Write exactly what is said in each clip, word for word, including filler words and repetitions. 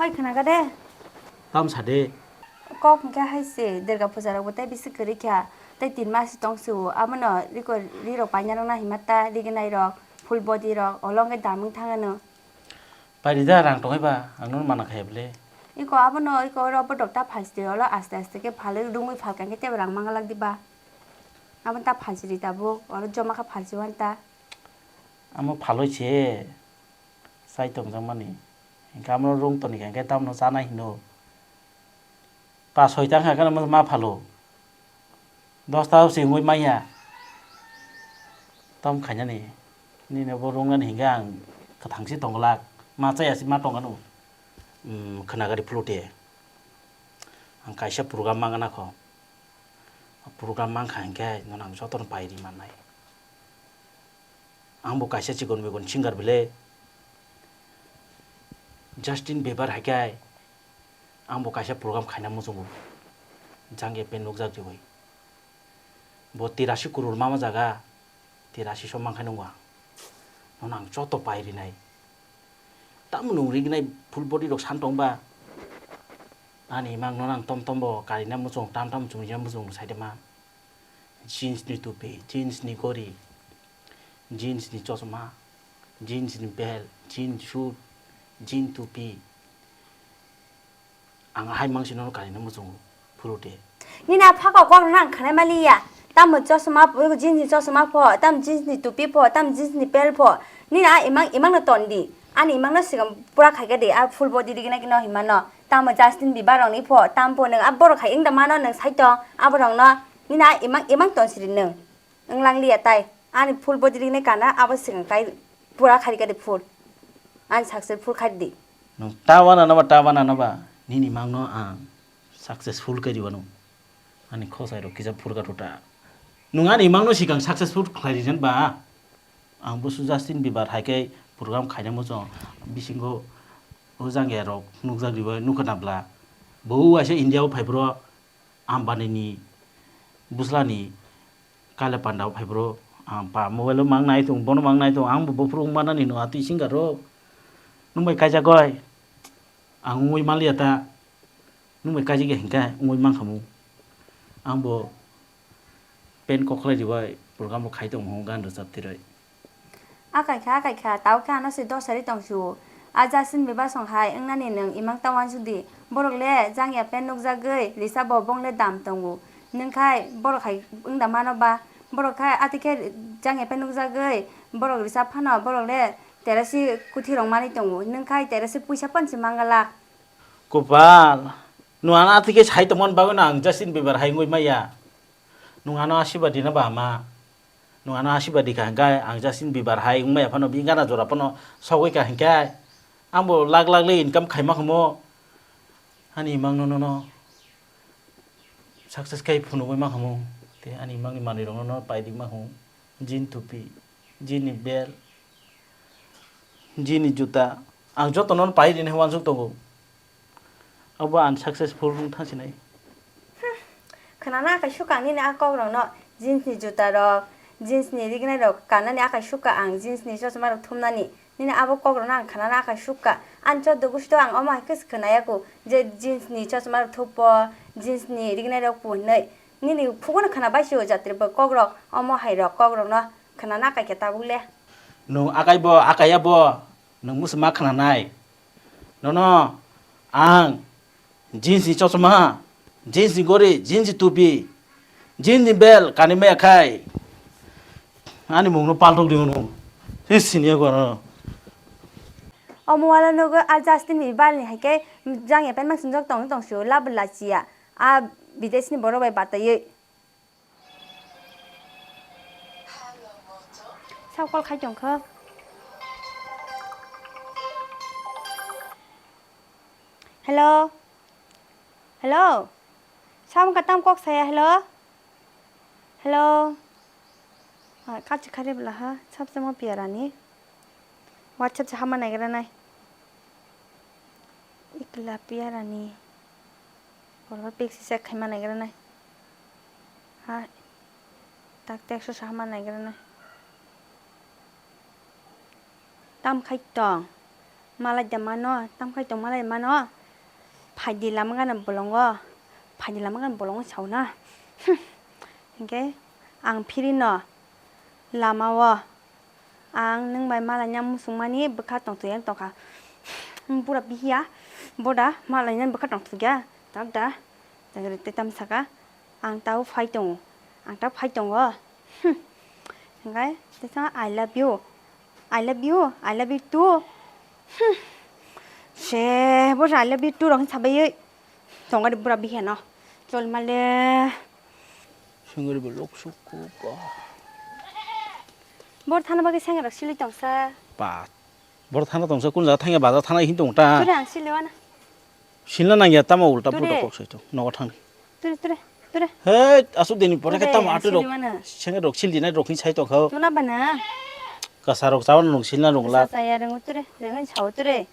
Hoi khna kha de. Tam sa de. Kok hwnkhe hai se Durga puja rok bo tei bisi kwrwi kha. Tei tin mas tong se o. Abono riko ri rok paina rok na hima ta rignai rok full body rok olo hwnkhe damung thang ano. Pairi da rang tongwi ba ang no mana khai bwle. Iko abono iko oro bodok ta phalsi de olo aste aste khe phalwi rungwi phalka hwnkhe tebo rang mangalak di ba. Abono ta phalsi ri tabuk oro joma kha phalsi wan ta. Amo phalwi se. Chai tongjakmani. Hinkhe amo rung toni kha hinkhe tamno chanai hino. Pas soi tang kha kheno ma phalo. Dosta se wngwi manya. Tam khainani. Nini bo rungnani hinkhe ang kwthang se tongglak. Ma chaya se ma tongano. Hmm, khwnagari phulute. Ang kaisa program mangana kho. Program mangkha hinkhe nono ang jotono pairi mannai. Ang bo kaisa chikon mikon singer bile. Justin Bieber hai khe ang bo kaisa program khaina muchungo. Jang A P nukjak riwi. Bo tirasi kurur mama jaga. Tirasi som mangkhai nungo ang. Nono ang joto pai rinai. Tamo nung rignai full body rok san tong ba. Ani mang nono ang tom tom bo karina muchung tam tam chungjak muchung sai de ma. Jeans ni tupi, jeans ni gori, jeans ni chosma, jeans ni bel, jeans suit, jeans tupi. Ang hai mangsi nono karina muchungo phuru de. Nini a phaka kok rok nang khanai mali ya. Tamo chosma pho, jeans ni chosma pho, tam jeans ni tupi pho, tam jeans ni bel pho. Nini a imang, imang no ton di. Ani imang no sigam pura khai khe di, a full body di gina gino hima no. Tamo Justin Bieber rok ni pho, tam pho nang a borok hai wng da mano nang sai tong, abo rok no. Nini a imang, imang ton siri nang. Wng lang liya tai. Ani full body rinai kana abo swkang kai pura khari kari full. Ani successful khari di. Nwng ta wana naba, ta wana naba. Nini mangno ang successful kari wano. Ani khosai rok kisa phurga tuta. Nwng ani mangno sikang successful khlai rijak ba. Ang busu Justin Bieber hai khe program khaina muchung bisingo o jangya rok nukjak ribai nukha nabla. Bo waisa India o phai bro. Ambani ni bwsla ni kaila panda o phai bro, ang pa mobile o mang nai thung, bono mang nai thung, ang bo bophuru wng manani no atwi singer rok. Nwng bai kaijak goi, ang wngwi manliya ta, nwng bai kaijak ya hinkhe wngwi mankhamu. Ang bo pen koklai ribai program bo khai tongmo gan rwchap tiroi. Akai kha, akai kha, tao khe ano se dosa ri tong sio. A Justin Bieber song hai wngnani nwng imang ta wansuk di. Borok le jangya pen nukjagwi risa bo bong le dam tongo. Nwng khai borok hai wng da mano ba? Borok khai ati khe jangya pen nukjagwi borok risa phano borok le terasi kuthi rok manwi tongo. Nwng khai terasi puisa pan se mangalak. Kopal, nwng ano ati khe sai tongmani bagwi no ang Justin Bieber hai wngwi maya. Nwng ano asiba dina ba ma? Nwng ano asiba di kha hwnkhe ang Justin Bieber hai wngmaya phano bini gana jora phano sogwi kha hwnkhe ang bo lak lak le income khaima khumo. Ani imang no nono success khai phunugwi ma khumo. Tei ani imang ni manwi rok no no pai di ma khumo. Jean tupi, jean ni bel, jean ni juta. Ang joto no pai rini wansuk tongo. Abo ang successful wng thang sinai. Khwnana akai sukha ang nini a kok rok no, jeans ni juta rok, jeans ni rignai rok kanani akai sukha ang jeans ni chosma rok thumnani. Nini abo kok rok no ang khwnana akai sukha. Ani choddo gusto ang omo hai khe se khwnaya ku je jeans ni chosma rok thupo, jeans ni rignai rok pu hinwi. Nini phukno khwna bai sio jatri bo kok rok omo hai rok kok rok no khwnana akai khe tabuk le. Nwng akai bo, akai ya bo, nwng musu ma khwnanai. Nono ang jeans ni chosma, jeans ni gori, jeans ni tupi, jeans ni bel kanwi maya khai ani mungno paltok di hwnwi. Sini ya goro. Omo wala nogo a Justin ni bal ni hai khe jang ya pen ma sinjak tong tong sio lab la chiya. A bidesh ni borok bai bataiwi. Sa call khai tong kha. Hello. Hello. Sa wngkha tam kok saya, hello. Hello. Ah, kachi khare bla ha, sab sama piyarani. WhatsApp se hama naigra nai. Ikla piyarani. Borok pek si check khaima naigra nai. Ha. Tak tak so sama naigra nai. Tam khai tong. Malai da mano, tamkhai tong malai mano. Phaidi lama gana bolongo, phaidi lama gana bolongo sauna. Hmm. Hingke ang phirino lamao ang nwng bai malaina muchungmani bwkha tongthok yang tongkha. Bura bihiya, boda malaina bwkha tongthok ya, tak da, tak da tei tam saka, ang tao phai tongo, ang tao phai tongo. Hmm. Hingke teisa I love you, I love you, I love you too. Hmm. Se, bo I love you too rok sabai tongari bura bihiya no. Chol male. Sengri bo lok suk ko ba. Bor thana bagwi sengri rok silwi tongsa. Ba. Bor thana tongsa kun jaga thangya bazar thana hin tong ta. Ture ang silwi wana. Silna nangya tamo ulta Ture. Puta kok sai to. Nogo thang. Ture ture ture. Hey, asuk dini pore ke Ture, tamo ang atu rok. Silwi wana. Sengri rok sil dinai rok hin sai to kho. Tuna bana. Kasa rok chawan rok silna rong la. Sa ya rang ture. Jangan chao ture.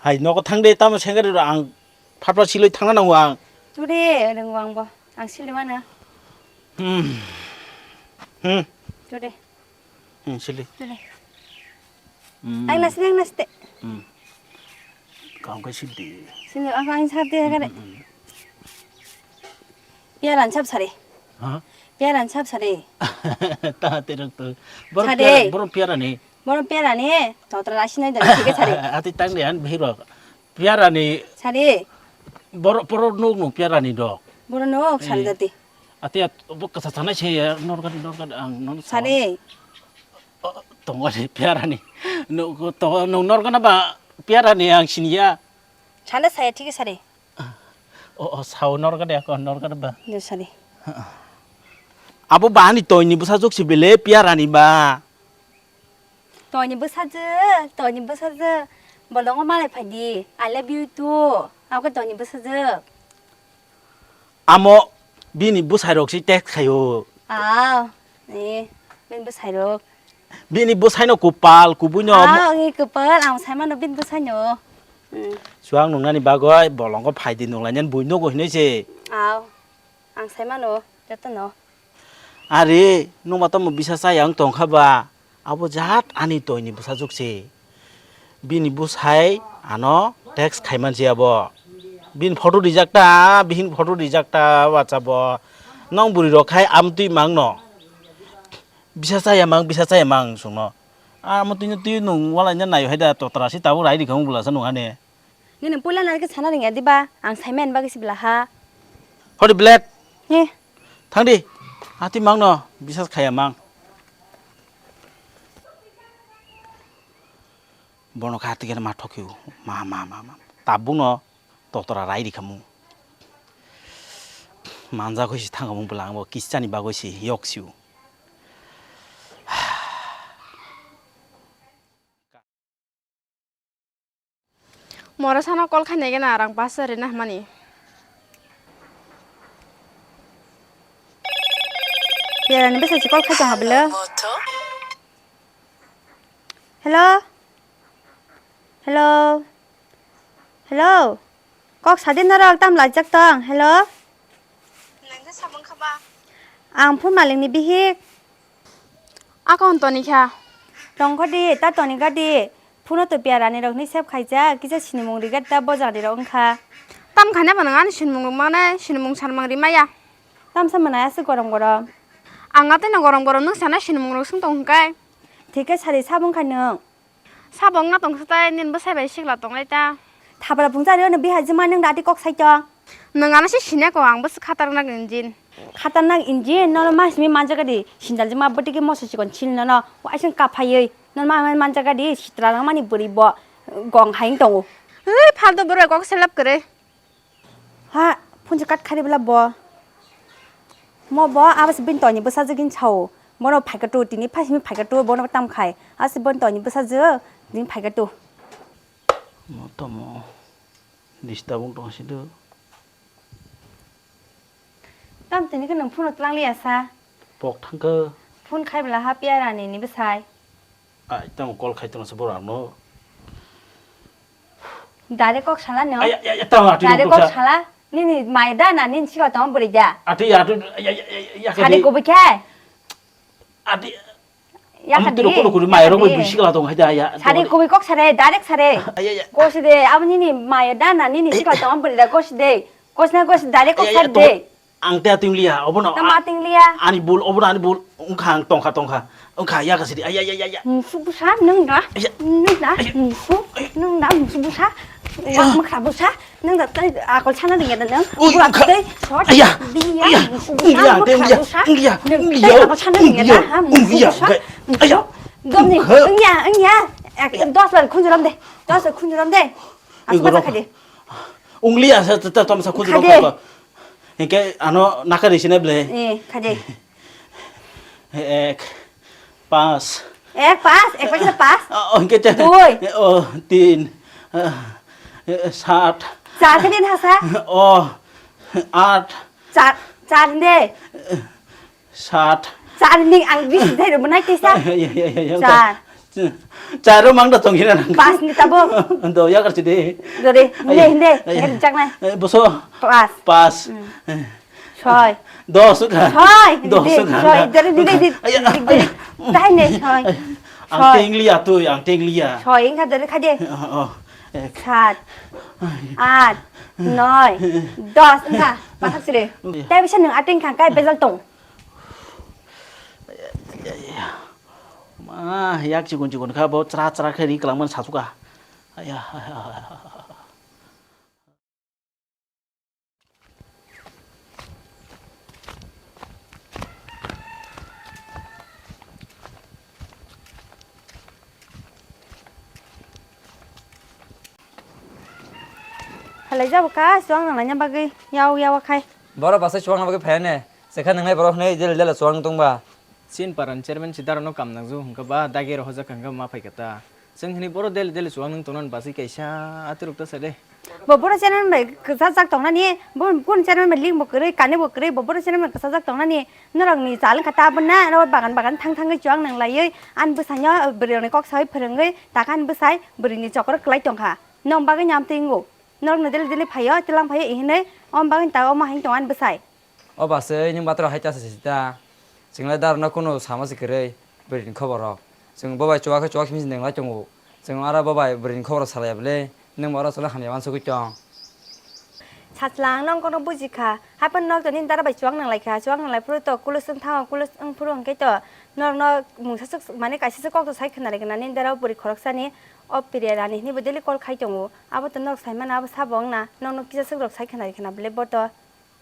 Hai nogo thang de tamo sengri rok ang phatpa silwi thangna nango ang. Ture rang wang bo. Ang silwi wana. Hmm. Hmm. Ture. Hmm, sili. Ture. Hmm. Ang nasi ang nasi te. Hmm. Kaung kai sili. Sili ang ang sa te kare. Hmm, hmm. Piaran sab sare. Ha? Piaran sab sare. Ta te rok to. Boro Sare. Piara, boro piara ni. Boro piara ni. Totra rasi nai da thik sare. Ati tang de an bhiro. Piara ni. Sare. Boro, boro nuk nuk piara ni dok. Boro nuk sare Eh. Dati. Ati at, bo kasa sanai se ya, norgan, norgan, ang non Sare. Oh, tongo de piara ni. Nuk, tongo, nuk norgan ba piara ni ang siniya. Sana saya thik sare. Oh, oh, sao norgan ya, ko norgan ba. Yo sare. Abo ba ani toini busa juk si bele piara ni ba. Toini bwsajwk, toini bwsajwk, bolongo malai phaidi, I love you too, abo khe toini bwsajwk. Amo bini bwsai rok si text khaio. Ah, eh, bini bwsai rok. Bini bwsai no kupal, kubui no. Ah, eh, kupal, ang sai mano bini bwsai no. Hmm. Suang nungnani bagoi bolongo phaidi nunglainani bui nogo hinui se. Ah, ang sai mano, joto no. Are, nungma tamo bisa chaya wng tongkha ba? Abo jat ani toini bwsajwk se. Bini bwsai ano text khaiman se abo. Bini photo rijak ta, bihini photo rijak ta WhatsApp o. Nong bwrwi rok khai amtwi mangno. Bisa chaya mang, bisa chaya mang sungno. Amo twino twi nung walaina nai hai da totra se tabuk rai rikha mung bwlasa nung hane. Nini puila nani khe sana ringya diba? Ang sai mani bagwi se bwla ha. Hori blade. He. Thang di. Hati mang no bisas khaya mang. Bono kha hati khe ma thokhiu. Ma, ma, ma, ma. Tabuk no totra rai rikha mung. Manja goi se thang mung bwla ang bo kisa ni bagwi se yok siu. Mora sano call khainai gana rang pass rina hwnmani. Piarani bwsai se call khai tong hablo. Hello? Hello? Hello? Kok sadi norok tam lajak tong. Hello? Nangkhe sabang khaba? Ang phun malikni bihik. Akon toni kha. Tongkho di, ta toni ga di. Phuno to piarani rok ni sep khaijak, kisa sinimung rigat ta bojang ri rok wngkha. Tam khaina ba nang ani sinimung rok manai, sinimung sanmang ri maya. Tamsa manai aswk gorom gorom. Ang atwi no gorom gorom nwng sana sinimung rok swng tong hwnkhe. Thik khe sari sabung khai nwng. Sabo wngna tongsa tai, nini bwsai bai sikla tonglai ta. Thapra phungsa ri ono bihai jima nwng rati kok sai tong. Nwng ano se sini ko, ang bwswk khatarnak engine. Khatarnak engine, nono ma simi manjak di, sinjal jima bwtwi khe moso chikon sil nono, waising kaphaiwi. Nono ma manjak di, sitra nang mani bwrwi bo gong hai wng tongo. Hei, phalto bwrwi kok selap kwrwi. Ha, phone se kat khari bwla bo. Mo bo abo se bini toini bwsajwk hini sao. Bono phaikha tu, tini phai simi phaikha tu, bono tam khai. Ase bini toini bwsajwk, tini phaikha tu. Mo tomo disturb wng tong si do. Tam tini khe nwng phone twlang liya sa. Pok thangkha. Phone khai bwla ha piya rani ni bwsai. Ai, tamo call khai tongsa borok no. Direct kok sala no? Ai, ai, ai, tamo ati Direct kok kok sa. Sala. Nini mai da na nini siko tong bwrwi da. Ati, ati, ya, ya, ya, ya, Sari kadi. Kubui khe. Ati. Ya, ang tiro kono kuri maya rok bai bisi kala tong hai da ya. Sari kubui kok sare, direct sare. Ay, ay, ay. Kosi de, abo nini maya da na nini sikla tong, ang beri da kosi de. Kosna kos direct kok sare de. Ang te ating liya, obo no. Tama ating liya. Ani bul, obo no ani bul. Ungkha ang tongkha tongkha. Ungkha ya kasi di. Ay, ay, ay, ay, ay. Musu busa nung da. Ay, ay. Nung da. Ay, ay. Musu. Ay, ay. Nung da musu busa. Ay, ay. Mukha busa. Nung da tai akol sana ding ya nung. Ui, buat ungkha. Tai short. Ay, ay. Dia. Ay, ay. Musu busa. Ungkha, mukha busa. Ungkha. Nung tai akol sana ding ya. Ungkha. Ha, musu busa. Ay, ay. Dom ni. Ungkha. Ungya, ungya. Ek, dos bar khunjuram de. Dos bar khunjuram de. Ui, asma gorok. Khade. Ungli asa ta, ta, tom sa khunjuram khade. Khade. Hingke ano nakari sine ble. Eh, khade. Ek, pas. Ek, pas, ek, pas, pas. Oh, hingke te. Dui. Oh, tin. Eh, sat. Char ke din hasa? Oh, at. Char, char de. Sat. Char ni ang bisi dai ro nai tesa. Ya, ya, ya, ya. Char. Charo mang da tong hina nang. Pas ni tabo. Do ya kar chide. Dore, hinde, hinde, hinde chak nai. Boso. Pas. Pas. Soi. Dos ka. Soi. Dos ka. Soi. Dore, dore, dore. Dai ne soi. Ang tengli ya tu, ang tengli ya. Soi, ingka dore khade. Oh. Sat. At. Noi. Dos, ingka. Pasak sire. Tai bisa nung ating kangkai bezal tong. Ma, yak chikon chikon kha, bo chra chra khe ri kwlangmani sasu kha. Aya. Halai jabo ka, suang nang laina bagwi, yao yao khai. Boro basa suang nang bagwi phai ne. Sekha nang nai borok hwnwi jele jele suang tong ba. Chin paran chairman si daro no kam nang ju hwnkha ba dagi ro hojak hwnkha ma phai kata. Chwng hwnwi boro dele dele suang nang tongnan basi kaisa aturuk ta sade. Bo boro chairman bai kwchajak tongnani, bo kun chairman bai ling bo kwrwi, kani bo kwrwi, bo boro chairman bai kwchajak tongnani. Norok ni chal wngkha ta abono, aro bagan bagan thang thangwi suang nang laiwi, ani bwsai no bwrwi rok ni kok sawi phwrwngwi, taka ani bwsai bwrwi ni chokro kwlai tongkha. Nong bagwi ni amtwi wngo. Norok no dele dele phaio, tilang phaio, hinwi, om bagwi ta omo haino tongo ani bwsai. O bwsai, nwng bathro hai ta se sita. Chwng lai daro no kunu sama se kwrwi, bwrwi ni khobor rok. Chwng bo bai chuwa khe chuwa simi se neng lai tongo. Chwng aro bo bai bwrwi ni khobor rok salai ya bwle, nwng bo oro chwla hamya wansugwi tong. Sachwlang, nwng kono buji kha. Haphano nok to nini dara bai chuwak nang lai kha. Chuwak nang lai phuru to kulus wng thango, kulus wng phuru hwnkhe to norok no mungsa swk mane kaisa swk kok to sai khna rikna nini dara o bwrwi khoroksa ni o Priya Rani hinwi bo daily call khai tongo. Abo to norok sai mano, abo sabo wng na. Nok no kisa swk rok sai khna rikna bwle bo to.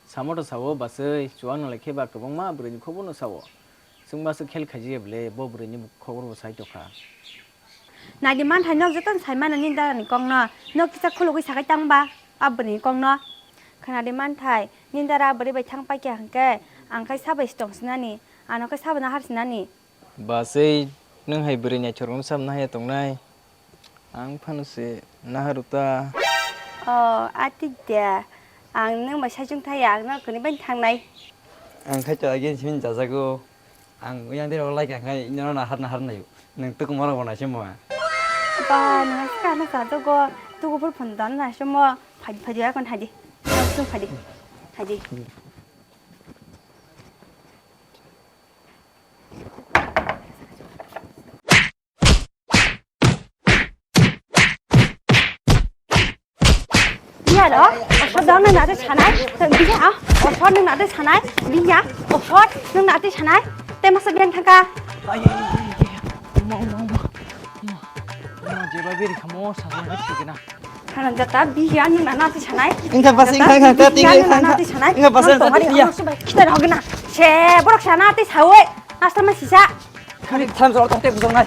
Samo to sao, bwsai, chuwak nang lai khe ba kwbangma bwrwi ni khobor no sao. Chwng bwsai khel khaijak ya bwle, bo bwrwi ni khobor bo sai tokha. Naidi manthai, nok jotono sai mano nini dara ni kok no. Nok kisa khulugwi sakai tang ba, a bwrwi ni kok no. Khna di manthai, nini dara bwrwi bai thang pai kha hwnkhe, ang khai sabai se tong sinani, ano khai sabo nahar sinani. Bwsai, nwng hai bwrwi naithok rwngsa nahaya tongnai? Ang phano se naharu ta. O, atwi de. Ang nwng bai saichung thaya, ang norok kwrwi bai thangnai. Ang khai to again simi jajago. Ang yang de rok lai kha khai, ino nahar nahar nayo. Nwng tuku moro bo naisimo. Ba, nwng ska na sa to go. Tuku phur phun dan naisimo. Phai, phai di, akon phai di. Sung phai di. Phai di. Biya ro, osor dong nang nade sanai, biya, osor nang nade sanai, biya, osor nang nade sanai, te masa biang thangka. Ay, ay, ay, ay, ay. Uma, uma, uma. Uma, uma, jeba beri kamo, sama beri kena. Haram jata, biya nang nade sanai. Engka bas, engka, engka, engka, biya nang nade sanai. Engka bas, engka, biya. Kita rogena. Se, borok sana te sawe. Asta ma sisa. Khani tham jor tong te bujong nai.